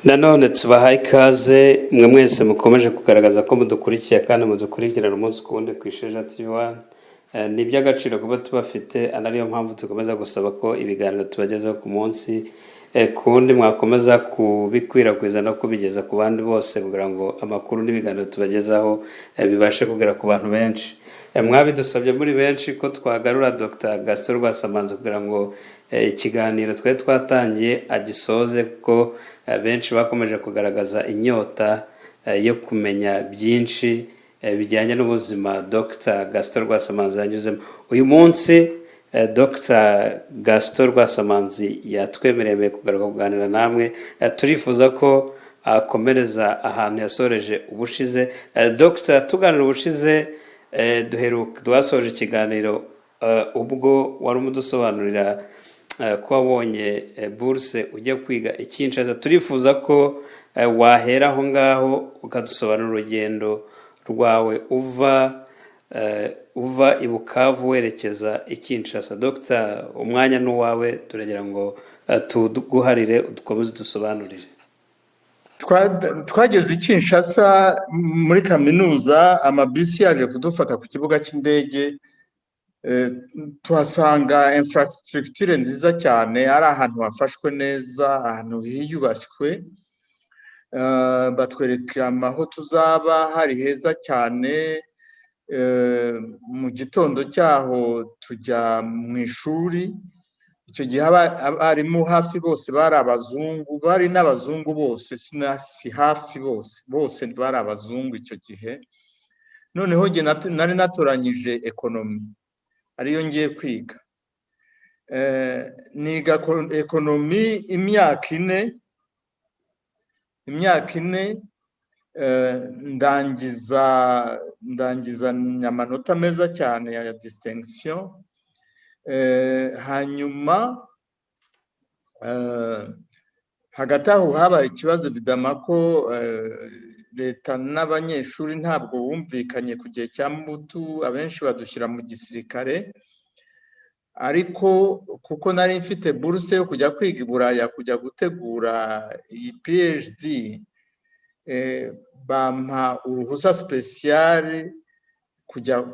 Nanone tubahaye ikaze mwe mwese mukomeje kugaragaza ko mudukurikiye kandi mudukurikirana umunsi ku wundi ku Isheja TV One. Ni iby'agaciro kuba tubafite, anariyo mpamvu dukomeza gusaba ko ibiganiro tubagezaho ku munsi ku wundi mwakomeza kubikwirakwiza no kubigeza ku bandi bose, kugira ngo amakuru n'ibiganiro tubagezaho bibashe kugera ku bantu benshi. Mwabidusabye muri benshi ko twagarura Dr Gaston Rwasamanzi kugira ngo ikiganiro twari twatangiye agisoze, kuko benshi bakomeje kugaragaza inyota yo kumenya byinshi bijyanye n'ubuzima Dr Gaston Rwasamanzi yanyuzemo. Uyu munsi Dr Gaston Rwasamanzi yatwemereye kugaruka kuganira namwe. Turifuza ko akomereza ahantu yasoreje ubushize. Dr, tuganira ubushize, duheruka twasoje ikiganiro ubwo wari umudusobanurira ko wabonye buruse ujya kwiga i Kinshasa. Turifuza ko wahera aho ngaho ukadusobanurira urugendo rwawe uva i Bukavu werekeza i Kinshasa. Dr, umwanya ni uwawe, turagira ngo tuguharire dukomeze dusobanurire. Twageze i Kinshasa muri kaminuza, amabisi yaje kudufata ku kibuga cy'indege, tuhasanga infrastructure nziza cyane, ari ahantu hafashwe neza, ahantu hiyubashywe. Batwereka aho tuzaba, hari heza cyane. Mu gitondo cyaho tujya mu ishuri. Icyo gihe abarimu hafi bose bari abazungu, bari n'abazungu bose, si hafi bose, bose bari abazungu icyo gihe. Noneho njye nari natoranyije économie, ariyo ngiye kwiga. Niga économie imyaka 4, imyaka 4, ndangiza amanota meza cyane ya distinction. Hanyuma hagati aho habaye ikibazo bidama ko leta n'abanyeshuri ntabwo bumvikanye ku gihe cya Mobutu, abenshi badushyira mu gisirikare. Ariko kuko nari mfite buruse yo kujya kwiga i Buraya, kujya gutegura iyi PhD, bampa uruhusa spécial kujya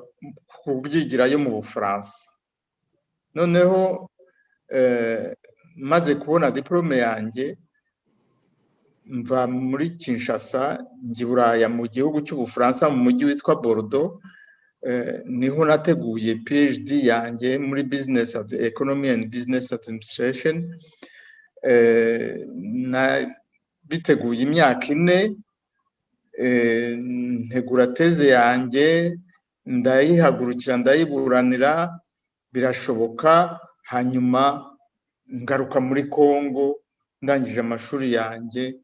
kubyigirayo mu Bufaransa. Noneho maze kubona diplôme yanjye, mva muri Kinshasa njya i Buraya, mu gihugu cy'Ubufaransa, mu mujyi witwa Bordeaux. Niho nateguye PhD yanjye muri business economy and business administration. Biteguye imyaka 4, ntegura thèse yanjye, ndayihagurukira, ndayiburanira, birashoboka. Hanyuma ngaruka muri Congo ndangije amashuri yanjye,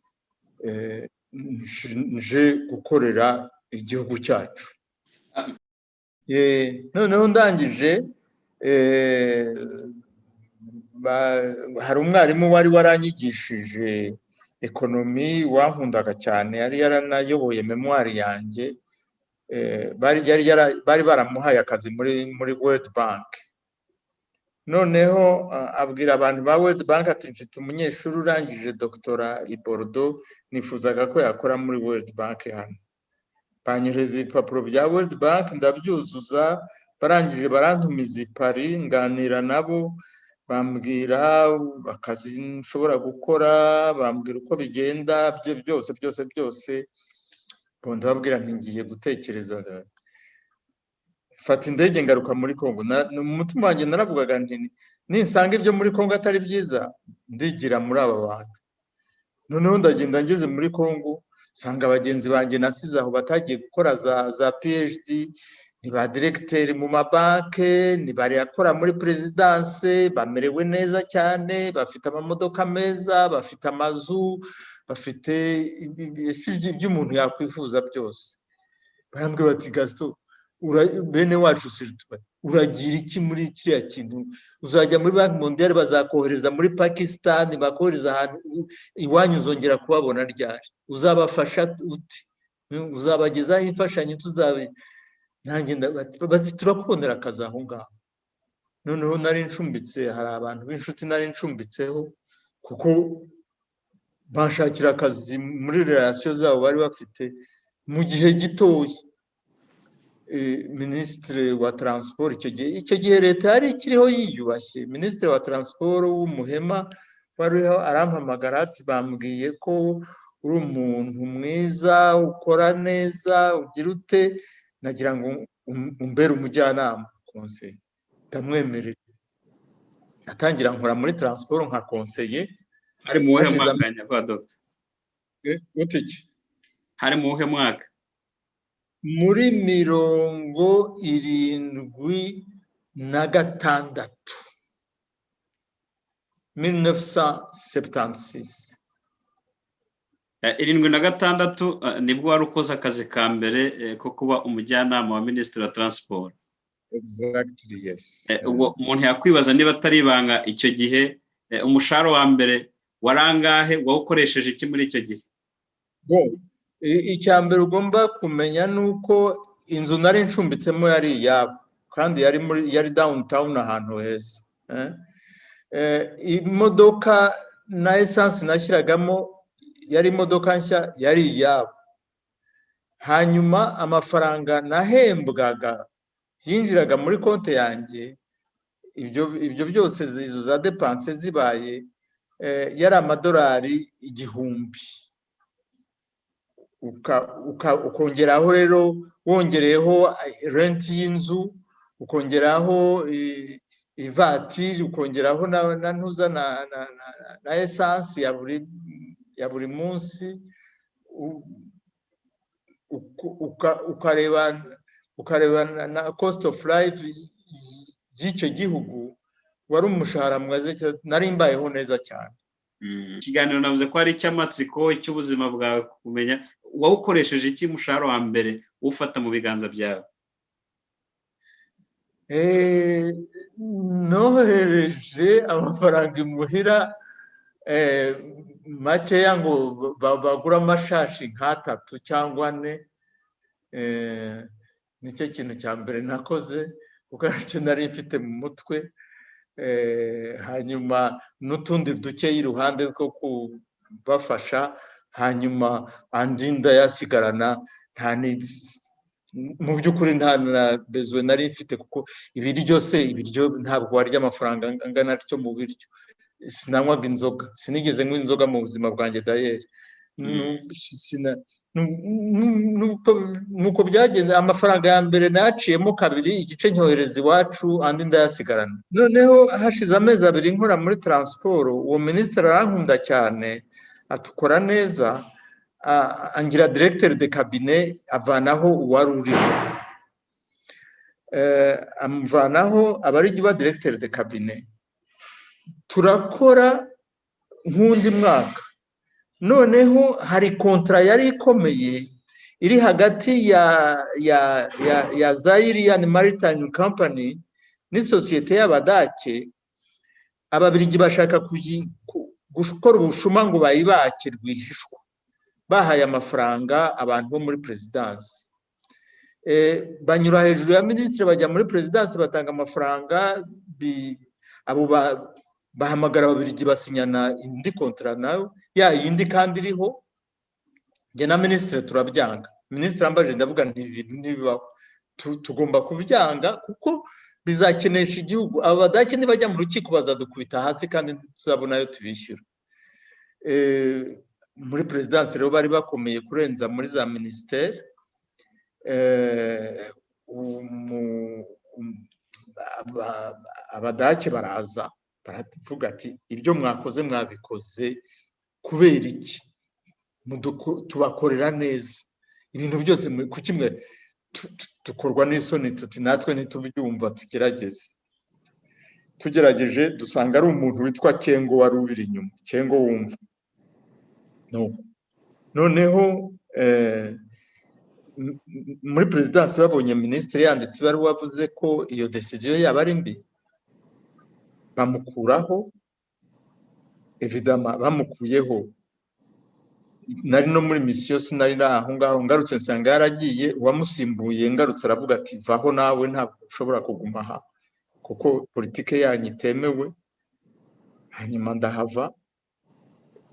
nje gukorera igihugu cyacu. Noneho ndangije, hari umwarimu wari waranyigishije économie wankundaga cyane, yari yaranayoboye mémoire yanjye, bari baramuhaye akazi muri World Bank. Noneho abwira abantu ba World Bank ati: "Mfite umunyeshuri urangije doctorat i Bordeaux, nifuzaga ko yakora muri World Bank hano." Banyohereza ibipapuro bya World Bank, ndabyuzuza. Barangije barantumiza i Paris, nganira nabo, bambwira akazi nshobora gukora, bambwira uko bigenda byose byose byose. Ndababwira nti: "Ngiye gutekereza." Mfata indege ngaruka muri Congo. Mu mutima wanjye naravugaga nti: "Ninsanga ibyo muri Congo atari byiza, ndigira muri aba bantu." Noneho ndagenda, ngeze muri Congo nsanga bagenzi banjye nasize aho batagiye gukora za PhD ni ba directeur mu mabanke, ni barakora muri présidence, bamerewe neza cyane, bafite amamodoka meza, bafite amazu, bafite ibyo umuntu yakwifuza byose. Barambwira bati: "Gaston, bene wacu, uragira iki muri kiriya kintu? Uzajya muri Banque mondiale, bazakohereza muri Pakisitani, bakohereza ahantu iwanyu, uzongera kubabona ryari? Uzabafasha ute? Uzabagezaho imfashanyo?" Tuzabe nanjye bati: "Turakubonera akazi aho ngaho." Noneho nari ncumbitse, hari abantu b'inshuti nari ncumbitseho, kuko Banshakira akazi muri relations zabo bari bafite. Mu gihe gitoya, minisitiri wa transport icyo gihe leta yari ikiriho yiyubashye, minisitiri wa transport w'umuhema wariho arampamagara ati: "Bambwiye ko uri umuntu mwiza, ukora neza, ugira ute, nagira ngo umbere umujyanama, conseiller." Ndamwemerera, atangira nkora muri transport nka conseiller. Hari mu wuhe mwaka, nyakubahwa dogita? Utiki? Hari mu wuhe mwaka? Muri 76, 1976. 76 nibwo wari ukoze akazi ka mbere ko kuba umujyanama wa minisitiri wa transport? Exactly, yes. Ubwo umuntu yakwibaza, niba atari ibanga, icyo gihe umushahara wa mbere warangahe? Wawukoresheje iki muri icyo gihe? Icya mbere ugomba kumenya ni uko inzu nari ncumbitsemo yari iyabo, kandi yari muri yari downtown, ahantu heza. Imodoka na essence nashyiragamo, yari imodoka nshya, yari iyabo. Hanyuma amafaranga nahembwaga yinjiraga muri konti yanjye, ibyo byose, izo za dépenses zibaye, yari amadolari 1000. Ukongeraho rero, wongereyeho rent y'inzu, ukongeraho ivatiri, ukongeraho na ntuza na essence ya buri munsi, ukareba na cost of life y'icyo gihugu, wari umushahara mwiza, nari mbayeho neza cyane. Ikiganiro navuze ko ari icy'amatsiko, icy'ubuzima bwawe, kumenya wawukoresheje iki, umushahara wa mbere ufata mu biganza byawe. Nohereje amafaranga imuhira makeya ngo bagure amashashi nk'atatu cyangwa ane. Nicyo kintu cya mbere nakoze, kuko aricyo nari mfite mu mutwe. Hanyuma n'utundi duke iruhande two kubafasha, hanyuma andi ndayasigarana. Nta mu by'ukuri nta na besoin nari mfite, kuko ibiryo se, ibiryo ntabwo warya amafaranga angana atyo mu biryo. Sinanywaga inzoga, sinigeze nywa inzoga mu buzima bwanjye d'ailleurs. Nuko byagenze. Amafaranga ya mbere nayaciyemo kabiri, igice nyohereza iwacu, andi ndayasigarana. Noneho hashize amezi 2 nkora muri transport, uwo minisitiri arankunda cyane, atukora neza, angira directeur de cabinet, avanaho uwari uriho, amuvanaho aba ari uba directeur de cabinet. Turakora nk'undi mwaka. Noneho hari contrat yari ikomeye iri hagati ya Zairian Maritime Company n'isosiyete y'Abadake. Ababirigi bashaka gukora ubushuma ngo bayibake rwihishwa, bahaye amafaranga abantu bo muri perezidansi. Banyura hejuru ya minisitiri, bajya muri perezidansi, batanga amafaranga, abo bahamagara Ababirigi, basinyana indi contrat nayo ya yindi kandi iriho. Njye na minisitiri turabyanga. Minisitiri ambajije, ndavuga nti: "Ibintu ntibibaho, tugomba kubyanga kuko bizakenesha igihugu. Aba Badake nibajya mu rukiko bazadukubita hasi kandi tuzabona ayo tubishyura." Muri perezidansi rero bari bakomeye kurenza muri za minisiteri. Abadake baraza baravuga ati: "Ibyo mwakoze mwabikoze kubera iki? Tubakorera neza ibintu byose, kuki mwe dukorwa n'isoni?" Tuti: "Natwe ntitubyumva, tugerageze." Tugerageje dusanga ari umuntu witwa Kengo wari ubiri inyuma. Kengo wumva. Noneho muri perezidansi babonye minisitiri yanditse ibaruwa avuze ko iyo décision yaba ari mbi, bamukuraho. Évidemment bamukuyeho, nari no muri mission, sinari aho ngaho. Ngarutse nsanga yaragiye. Uwamusimbuye ngarutse aravuga ati: "Vaho nawe, ntabwo ushobora kuguma aha kuko politike yanyu itemewe." Hanyuma ndahava.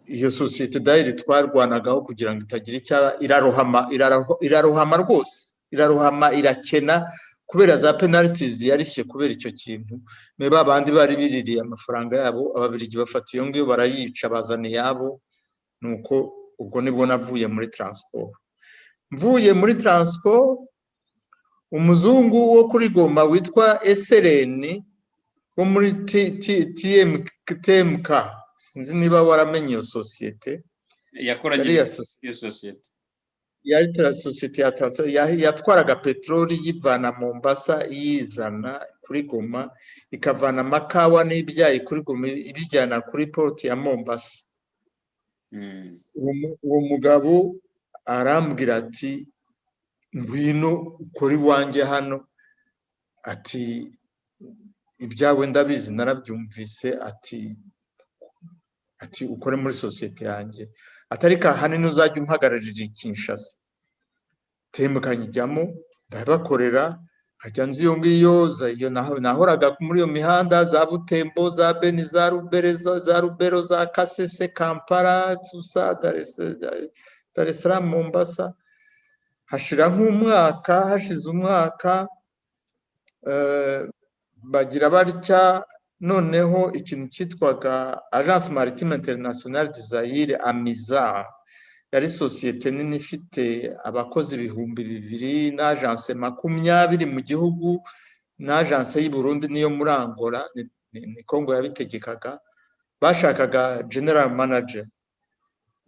Iyo sosiyete dayiri twarwanagaho kugira ngo itagira icyaba, irarohama, irarohama rwose, irarohama, irakena kubera za penalties yarishye kubera icyo kintu. Mais ba bandi bari biririye amafaranga yabo, Ababiligi bafata iyo ngiyo barayica, bazana iyabo. Nuko ubwo nibwo navuye muri transport. Mvuye muri transport, umuzungu wo kuri Goma witwa Esereni wo muri TMK, sinzi niba waramenye iyo sosiyete. Yakoranye iyo sosiyete. Yari sosiyete ya transport, yatwaraga peteroli yivana Mombasa iyizana kuri Goma, ikavana amakawa n'ibyayi kuri Goma ibijyana kuri port ya Mombasa. Uwo mugabo arambwira ati: "Ngwino ukore iwanjye hano." Ati: "Ibyawe ndabizi, narabyumvise." Ati: "Ukore muri sosiyete yanjye." Atari ahanini uzajya umpagararira i Kinshasa. Temukanye ijyamo, ndabakorera, nkajya nzi iyo ngiyo. Nahoraga muri iyo mihanda za Butembo, za Beni, za Rubere, za Rubero, za Kasese, Kampala, Tusa, Dar es Salaam, Mombasa. Hashira nk'umwaka, hashize umwaka, bagira batya noneho ikintu cyitwaga Agence Maritime Internationale du Zaire, AMIZA, yari sosiyete nini ifite abakozi 2000 n'agence 20 mu gihugu, n'agence y'i Burundi n'iyo muri Angola, ni Kongo yabitegekaga. Bashakaga general manager.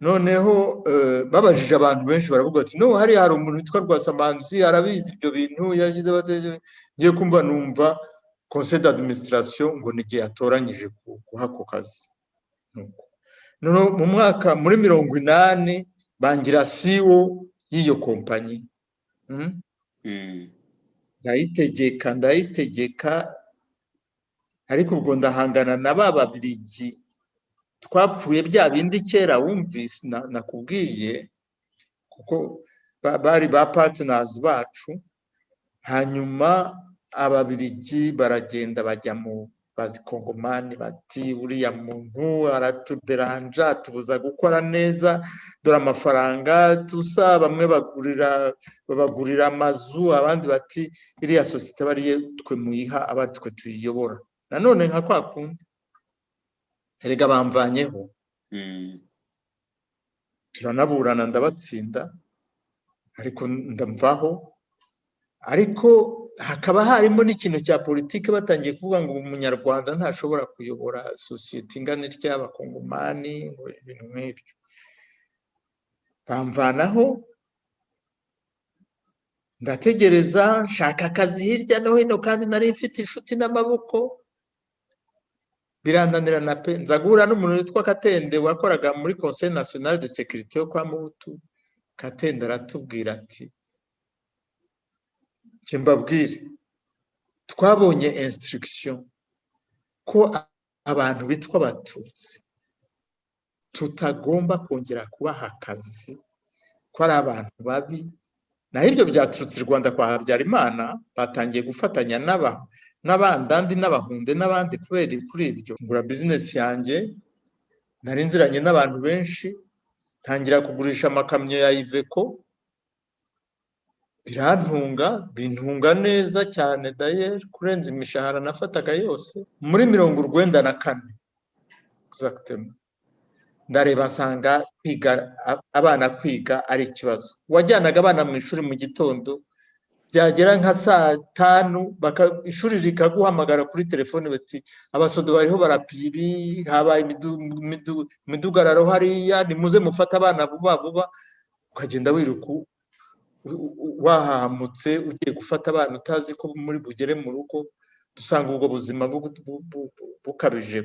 Noneho babajije abantu benshi, baravuga bati: "No hariya hari umuntu witwa Rwasamanzi, arabizi ibyo bintu." Yagize ngiye kumva numva conseil d'administration ngo ni igihe yatoranyije guha ako kazi. Mu mwaka muri 80 bangira CEO y'iyo kompanyi, ndayitegeka, ndayitegeka. Ariko ubwo ndahangana na ba Babirigi twapfuye bya bindi kera wumvise nakubwiye, kuko bari ba partners bacu. Hanyuma Ababirigi baragenda bajya mu Bakongomani bati: "Uriya muntu aratuderanja, atubuza gukora neza, dore amafaranga tusa." Bamwe bagurira, babagurira amazu, abandi bati: "Iriya sosiyete aba ariyo twe muyiha, aba ari twe tuyiyobora." Nanone nka kwa kundi, erega bamvanyeho, turanaburana, ndabatsinda, ariko ndamvaho. Ariko hakaba harimo n'ikintu cya politiki, batangiye kuvuga ngo Umunyarwanda ntashobora kuyobora sosiyete ingana itya, Abakongomani, ngo ibintu nk'ibyo. Bamvanaho, ndategereza, nshaka akazi hirya no hino, kandi nari mfite inshuti n'amaboko, birananirana pe. Nza guhura n'umuntu witwa Katende wakoraga muri Conseil National de Sécurité yo kwa Mobutu. Katende aratubwira ati: "Mbabwire, twabonye instruction ko abantu bitwa Abatutsi tutagomba kongera kubaha akazi, ko ari abantu babi." Naho ibyo byaturutse i Rwanda kwa Habyarimana, batangiye gufatanya n'Abandandi n'Abahunde n'abandi kubera kuri ibyo. Ngura bizinesi yanjye, nari nziranye n'abantu benshi, ntangira kugurisha amakamyo ya Iveco, birantunga, bintunga neza cyane d'ailleurs kurenza imishahara nafataga yose. Muri 94 exactement, ndareba nsanga kwiga, abana kwiga ari ikibazo. Wajyanaga abana mu ishuri mu gitondo, byagera nka saa tanu ishuri rikaguhamagara kuri telefone bati: "Abasodo bariho barapira ibi, habaye imidugararo hariya, nimuze mufate abana vuba vuba." Ukagenda wiruka wahahamutse ugiye gufata abana, utazi ko muri bugere mu rugo. Dusanga ubwo buzima bukabije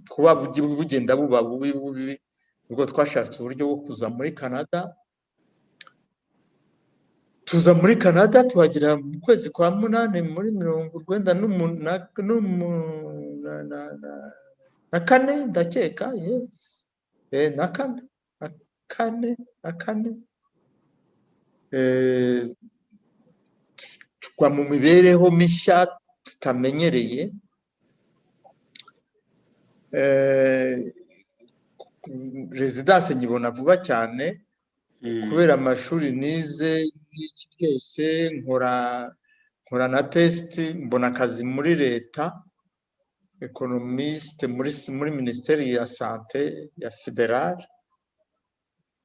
kuba bugenda buba bubi bubi. Ubwo twashatse uburyo bwo kuza muri Canada. Tuza muri Canada, tuhagera mu kwezi kwa munani muri 94, ndakeka, yes, na kane, na kane, na kane. Tugwa mu mibereho mishya tutamenyereye. Résidence nyibona vuba cyane kubera amashuri nize n'iki byose. Nkora na test, mbona akazi muri leta, économiste muri minisiteri ya santé ya fédérale.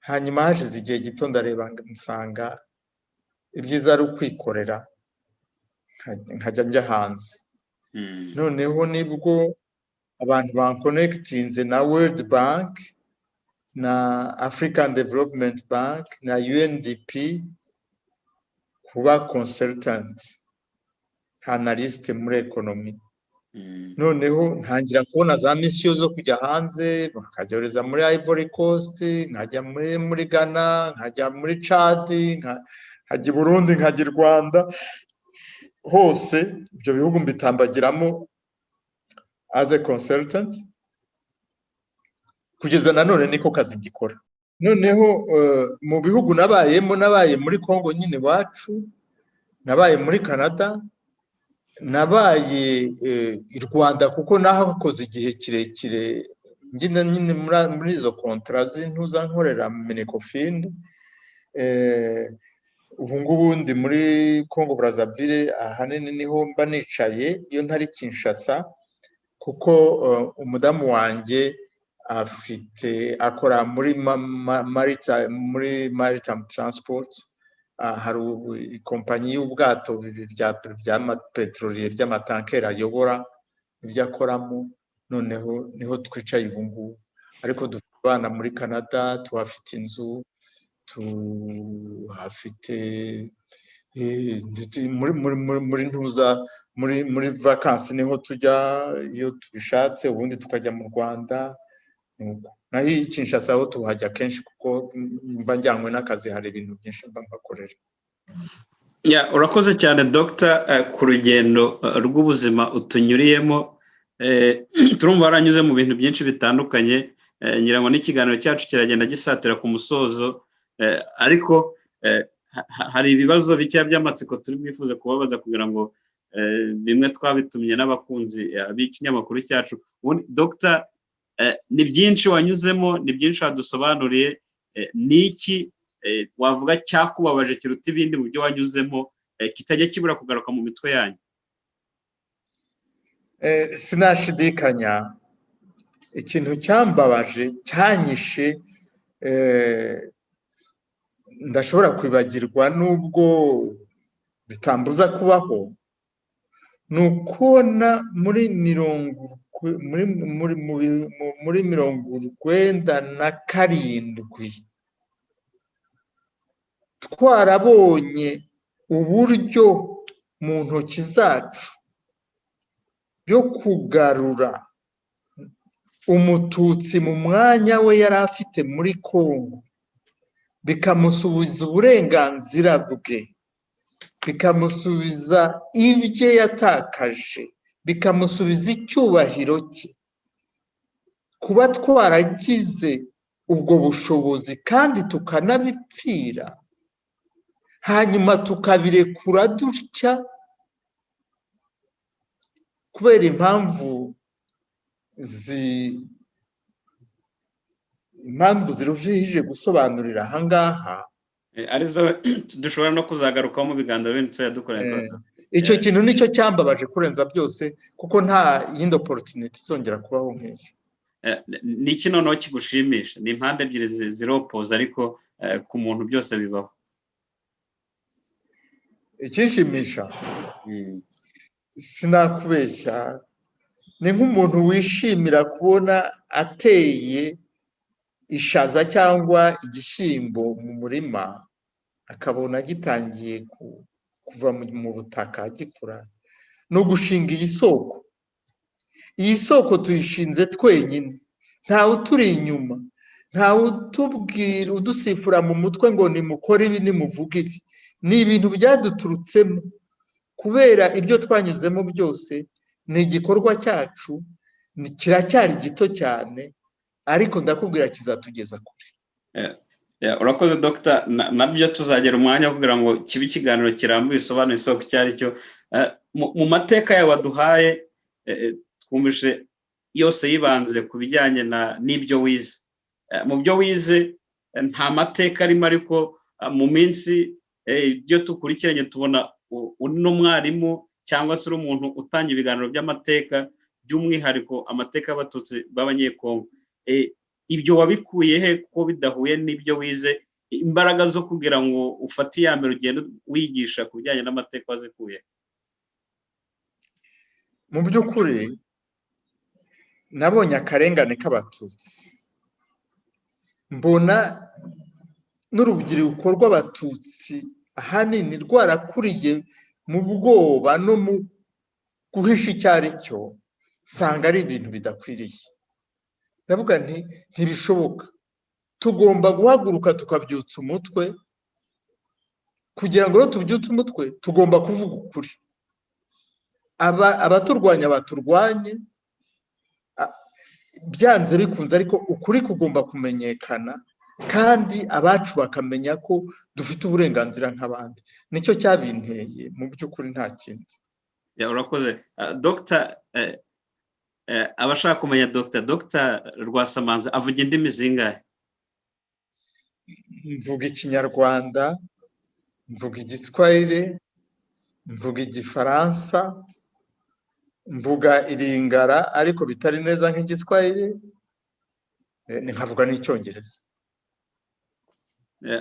Hanyuma hashize igihe gito ndareba nsanga ibyiza ari ukwikorera, nkajya njya hanze. Noneho nibwo abantu bankonekitinze na World Bank na African Development Bank na UNDP kuba consultant, analyste muri économie. Noneho ntangira kubona za missions zo kujya hanze, bakajyohereza muri Ivory Coast, nkajya muri Ghana, nkajya muri Chad, nkajya i Burundi, nkajya i Rwanda. Hose ibyo bihugu mbitambagiramo as a consultant. Kugeza nanone niko kazi gikora. Noneho mu bihugu nabayemo, nabaye muri Congo nyine iwacu, nabaye muri Canada, nabaye i Rwanda, kuko nahakoze igihe kirekire nyine muri izo contrats z'intuza, nkorera MINECOFIN. Ubu ngubu ndi muri Congo Brazzaville, ahanini niho mba nicaye iyo ntari Kinshasa, kuko umudamu wanjye afite akora muri maritime transport. Hari ikompanyi y'ubwato by'amapeteroliye, by'amatankeri ayobora, ibyo akoramo. Noneho niho twicaye ubu ngubu, ariko dufite abana muri Canada, tuhafite inzu, tuhafite muri ntuza, muri vacances niho tujya iyo tubishatse, ubundi tukajya mu Rwanda. Naho i Kinshasa aho tuhajya kenshi kuko mba njyanywe n'akazi, hari ibintu byinshi mba mbakorera. Urakoze cyane doctor ku rugendo rw'ubuzima utunyuriyemo. Turumva waranyuze mu bintu byinshi bitandukanye. Ngira ngo n'ikiganiro cyacu kiragenda gisatira ku musozo, ariko hari ibibazo bikeya by'amatsiko turi bwifuze kubabaza, kugira ngo bimwe twabitumye n'abakunzi b'ikinyamakuru cyacu. Doctor, ni byinshi wanyuzemo, ni byinshi wadusobanuriye. Ni iki wavuga cyakubabaje kiruta ibindi mu byo wanyuzemo, kitajya kibura kugaruka mu mitwe yanyu? Sinashidikanya, ikintu cyambabaje, cyanyishe, ndashobora kwibagirwa nubwo bitambuza kubaho, ni ukubona muri 97 twarabonye uburyo mu ntoki zacu byo kugarura Umututsi mu mwanya we yari afite muri Congo, bikamusubiza uburenganzira bwe, bikamusubiza ibye yatakaje, bikamusubiza icyubahiro cye. Kuba twaragize ubwo bushobozi kandi tukanabipfira, hanyuma tukabirekura dutya kubera impamvu ziruhije gusobanurira ahangaha. Arizo dushobora no kuzagarukaho mu biganiro bindi tuzajya dukorera. Icyo kintu nicyo cyambabaje kurenza byose, kuko nta yindi opportunity izongera kubaho nk'iyo. Ni iki noneho kigushimisha? Ni impande ebyiri ziropoza, ariko ku muntu byose bibaho. Ikinshimisha, sinakubeshya, ni nk'umuntu wishimira kubona ateye ishaza cyangwa igishyimbo mu murima, akabona gitangiye kuva mu butaka gikura. Ni ugushinga iyi soko. Iyi soko tuyishinze twenyine, ntawe uturi inyuma, ntawe utubwira, udusifura mu mutwe ngo nimukore ibi, nimuvuge ibi. Ni ibintu byaduturutsemo kubera ibyo twanyuzemo byose. Ni igikorwa cyacu, kiracyari gito cyane, ariko ndakubwira kizatugeza kure. Urakoze doctor. Nabyo tuzagera umwanya wo kugira ngo kibe ikiganiro kirambuye, usobanure isoko icyo ari cyo. Mu mateka yawe waduhaye, twumvise Yose yibanze ku bijyanye n'ibyo wize. Mu byo wize nta mateka arimo, ariko mu minsi ibyo dukurikiranye tubona uno mwarimu cyangwa se uri umuntu utanga ibiganiro by'amateka, by'umwihariko amateka y'Abatutsi b'Abanyekongo. Ibyo wabikuye he kuko bidahuye n'ibyo wize? Imbaraga zo kugira ngo ufate iya mbere ugende wigisha ku bijyanye n'amateka wazikuye? Mu by'ukuri nabonye akarengane k'Abatutsi, mbona n'urubyiruko rw'Abatutsi ahanini rwarakuriye mu bwoba no mu guhisha icyo ari cyo, nsanga ari ibintu bidakwiriye. Ndavuga nti: "Ntibishoboka, tugomba guhaguruka tukabyutsa umutwe." Kugira ngo rero tubyutse umutwe, tugomba kuvuga ukuri. Abaturwanya baturwanye byanze bikunze, ariko ukuri kugomba kumenyekana kandi abacu bakamenya ko dufite uburenganzira nk'abandi. Nicyo cyabinteye mu by'ukuri, nta kindi. Urakoze, Dogita. Abashaka kumenya Dogita Rwasamanzi avuga indimi zingahe? Mvuga Ikinyarwanda, mvuga Igiswahili, mvuga Igifaransa, mvuga Iringara ariko bitari neza nk'Igiswahili, nkavuga n'Icyongereza.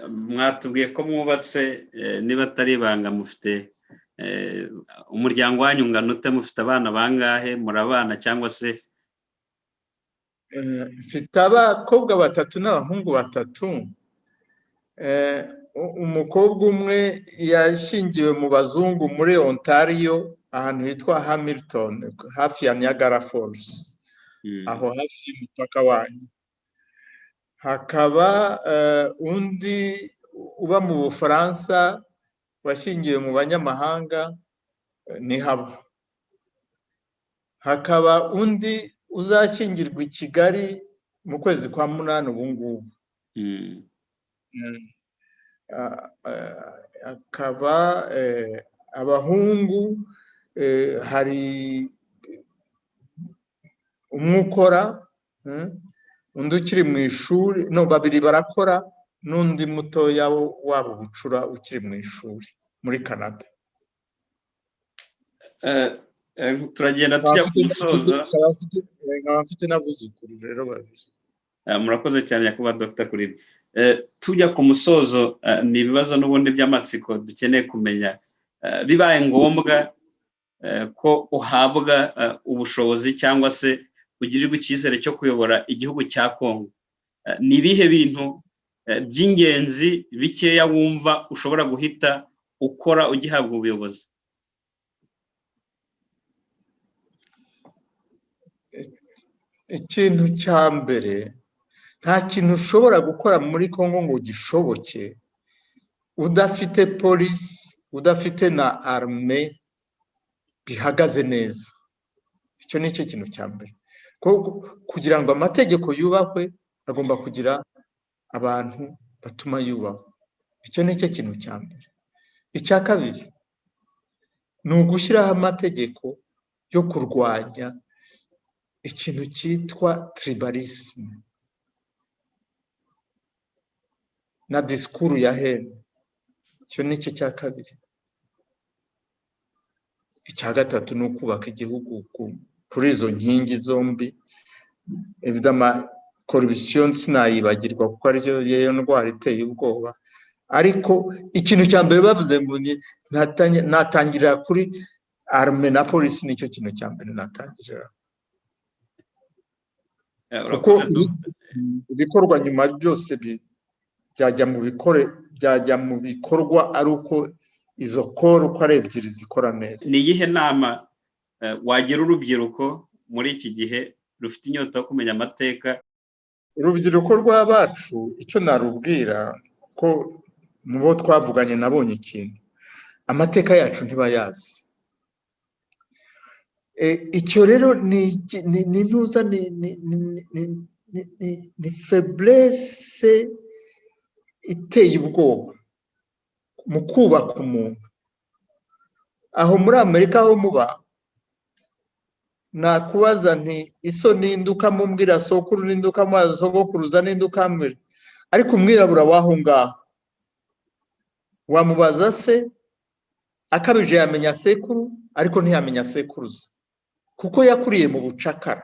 Mwatubwiye ko mwubatse. Niba atari ibanga, mufite umuryango wanyu ungana ute? Mufite abana bangahe? Murabana cyangwa se? Mfite abakobwa batatu n'abahungu batatu. Umukobwa umwe yashyingiwe mu bazungu muri Ontario, ahantu hitwa Hamilton, hafi ya Niagara Falls, aho hafi y'umupaka wanyu. Hakaba undi uba mu Bufaransa washyingiwe mu banyamahanga, ni haba. Hakaba undi uzashyingirwa i Kigali mu kwezi kwa munani ubu ngubu. Hakaba abahungu, hari umwe ukora, undi ukiri mu ishuri, no babiri barakora, n'undi mutoya wabo bucura ukiri mu ishuri muri Canada. Turagenda tujya ku musozo. Nkaba mfite n'abuzukuru rero babiri. Murakoze cyane, nyakubahwa Dogita, kuri ibi. Tujya ku musozo, ni ibibazo n'ubundi by'amatsiko dukeneye kumenya. Bibaye ngombwa ko uhabwa ubushobozi cyangwa se ugirirwa icyizere cyo kuyobora igihugu cya Kongo, ni ibihe bintu by'ingenzi bikeya wumva ushobora guhita ukora ugihabwa ubuyobozi? Ikintu cya mbere, nta kintu ushobora gukora muri Congo ngo gishoboke udafite polisi, udafite na arme bihagaze neza. Icyo ni cyo kintu cya mbere. Kugira ngo amategeko yubahwe, agomba kugira abantu batuma yubahwa. Icyo ni cyo kintu cya mbere. Icya kabiri ni ugushyiraho amategeko yo kurwanya ikintu cyitwa tribalisme na disikuru ya haine. Icyo ni cyo cya kabiri. Icya gatatu ni ukubaka igihugu kuri izo nkingi zombi. Évidemment, corruption sinayibagirwa kuko ariyo yo ndwara iteye ubwoba, ariko ikintu cya mbere bavuze ngo natangirira kuri arme na polisi, nicyo kintu cya mbere natangirira, kuko ibikorwa nyuma byose byajya mu bikorwa ari uko izo koro uko ari ebyiri zikora neza. Ni iyihe nama wagira urubyiruko muri iki gihe rufite inyota yo kumenya amateka? Urubyiruko rw'abacu, icyo narubwira, ko mu bo twavuganye nabonye ikintu: amateka yacu ntibayazi. Icyo rero ni ntuza, ni faiblesse iteye ubwoba mu kubaka umuntu. Aho muri Amerika aho muba Nakubaza nti iso ninde ukamumbwira, sokuru ninde ukamubaza, sogokuruza ninde ukambwira. Ariko umwirabura w'aho ngaho wamubaza se, akabije yamenya sekuru ariko ntiyamenya sekuruza, kuko yakuriye mu bucakara,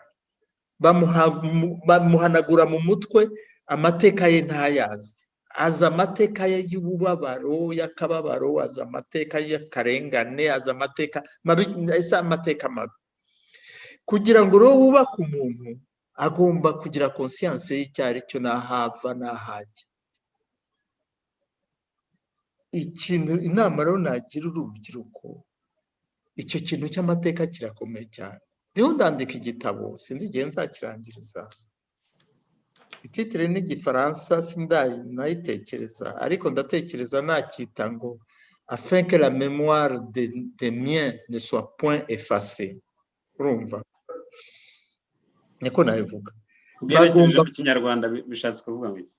bamuhanagura mu mutwe, amateka ye ntayazi. Azi amateka ye y'ububabaro, y'akababaro, azi amateka y'akarengane, azi amateka mabi, ese amateka mabi. Kugira ngo rero wubake umuntu, agomba kugira conscience y'icyo ari cyo, n'ahava n'ahajya. Ikintu inama rero nagira urubyiruko, icyo kintu cy'amateka kirakomeye cyane. Ndiho ndandika igitabo, sinzi igihe nzakirangiriza. Ititire n'igifaransa sindanayitekereza, ariko ndatekereza nacyita ngo "Afin que la mémoire des miens ne soit point effacée". Urumva niko nabivuga. Ugerekeje mu Kinyarwanda bishatse kuvuga ngo iki?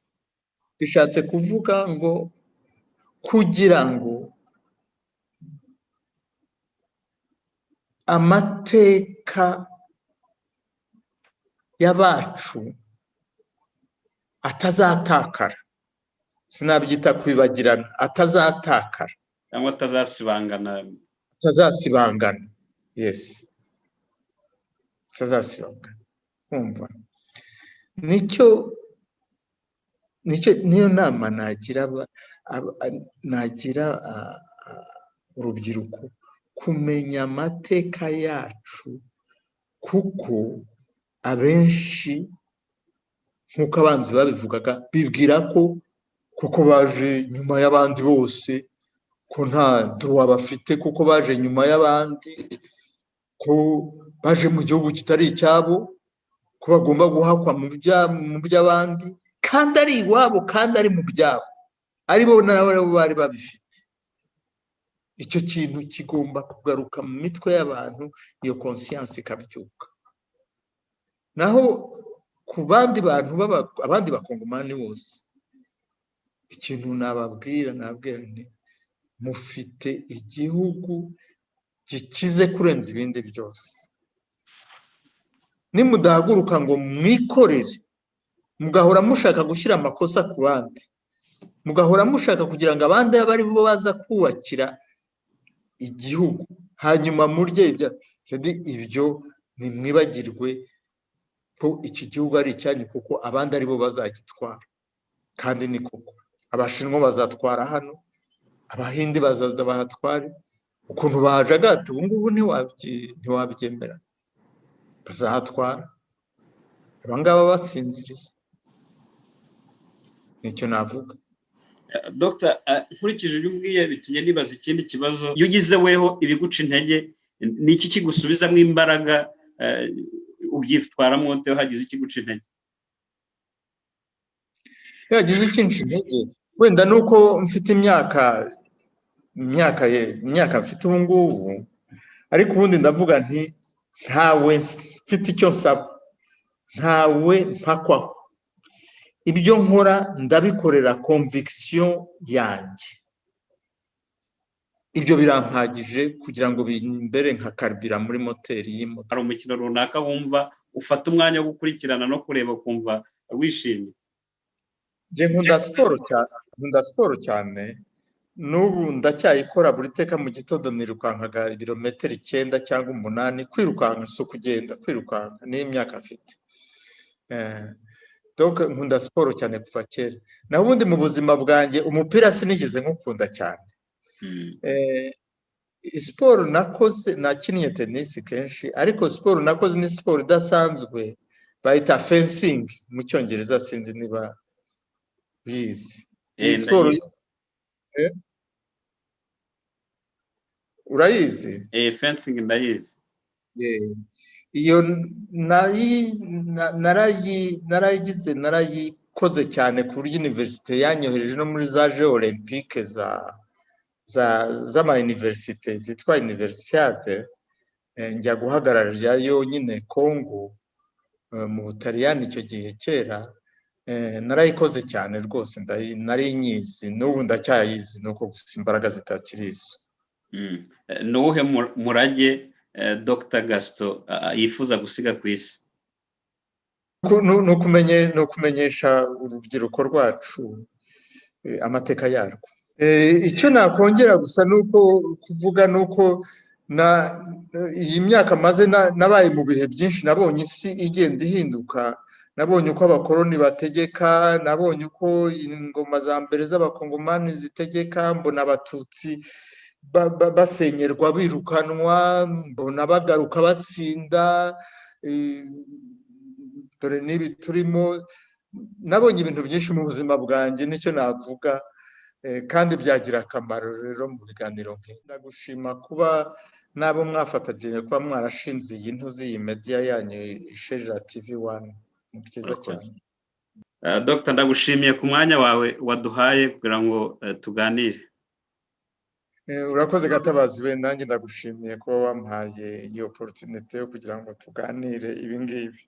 Bishatse kuvuga ngo kugira ngo amateka y'abacu atazatakara, sinabyita kwibagirana, atazatakara cyangwa atazasibangana. Atazasibangana, yes, atazasibangana. Kumva nicyo nicyo niyo nama nagira urubyiruko, kumenya amateka yacu, kuko abenshi nk'uko abanzi babivugaga bibwira ko kuko baje nyuma y'abandi bose ko nta droit bafite, kuko baje nyuma y'abandi, ko baje mu gihugu kitari icyabo, ko bagomba guhakwa mu by'abandi, kandi ari iwabo, kandi ari mu byabo, ari bo nabo bari babifite. Icyo kintu kigomba kugaruka mu mitwe y'abantu, iyo conscience ikabyuka. Naho ku bandi bantu, abandi bakongomani bose, ikintu nababwira, nababwira nti mufite igihugu gikize kurenza ibindi byose. Nimudahaguruka ngo mwikorere, mugahora mushaka gushyira amakosa ku bandi, mugahora mushaka kugira ngo abandi abe ari bo baza kubakira igihugu, hanyuma murye ibyo, ntimwibagirwe ko iki gihugu ari icyanyu, kuko abandi ari bo bazagitwara. Kandi ni koko, Abashinwa bazatwara hano, Abahindi bazaza bahatware. Ukuntu bahajagata ubu ngubu ntiwabyemera, bazahatwara abangaba basinziriye. Nicyo navuga. Dogita, nkurikije ibyo umbwiye bitumye nibaza ikindi kibazo. Iyo ugize weho ibiguca intege, ni iki kigusubizamo imbaraga? Ubyitwaramo ute hagize ikiguca intege? Iyo hagize ikinca intege, wenda ni uko mfite imyaka mfite ubu ngubu, ariko ubundi ndavuga nti ntawe mfite icyo nsaba, ntawe mpakwaho. Ibyo nkora ndabikorera conviction yanjye, ibyo birampagije kugira ngo bimbere nka carburant muri moteri y'imodoka. Hari umukino runaka wumva ufata umwanya wo gukurikirana no kureba ukumva wishimye? Njye nkunda siporo cyane, nkunda siporo cyane, n'ubu ndacyayikora. Buri teka mu gitondo nirukankaga ibirometero 9 cyangwa 8. Kwirukanka si ukugenda, kwirukanka niyo myaka mfite. Donc nkunda siporo cyane kuva kera. Naho ubundi mu buzima bwanjye umupira sinigeze nkukunda cyane. Siporo nakoze, nakinnye tenisi kenshi, ariko siporo nakoze ni siporo idasanzwe bayita fencing mu Cyongereza, sinzi niba uyizi. Ni siporo Ndayizi. Urayizi? Fencing ndayizi. Iyo narayigize, narayikoze cyane ku buryo université yanyohereje no muri za Jeux Olympiques za z'ama université zitwa Universiade, njya guhagararirayo nyine Congo mu Butaliyani icyo gihe kera. Narayikoze cyane rwose, nari nyizi, n'ubu ndacyayizi, nuko gusa imbaraga zitakiri izo. Ni uwuhe murage Dr Gaston yifuza gusiga ku isi? Ni ukumenyesha urubyiruko rwacu amateka yarwo. Icyo nakongera gusa ni uko kuvuga ni uko iyi myaka maze nabaye mu bihe byinshi, nabonye isi igenda ihinduka, nabonye uko abakoloni bategeka, nabonye uko ingoma za mbere z'Abakongomani zitegeka, mbona Abatutsi basenyerwa, birukanwa, mbona bagaruka batsinda. Dore n'ibi turimo. Nabonye ibintu byinshi mu buzima bwanjye, nicyo navuga, kandi byagira akamaro rero mu biganiro nk'ibi. Ndagushima kuba n'abo mwafatanyije, kuba mwarashinze iyi ntuzi, iyi media yanyu Isheja TV One. Ni byiza cyane. Dr, ndagushimiye ku mwanya wawe waduhaye kugira ngo tuganire. Urakoze Gatabazi we, nanjye ndagushimiye kuba wampaye iyi opportunité yo kugira ngo tuganire ibi ngibi.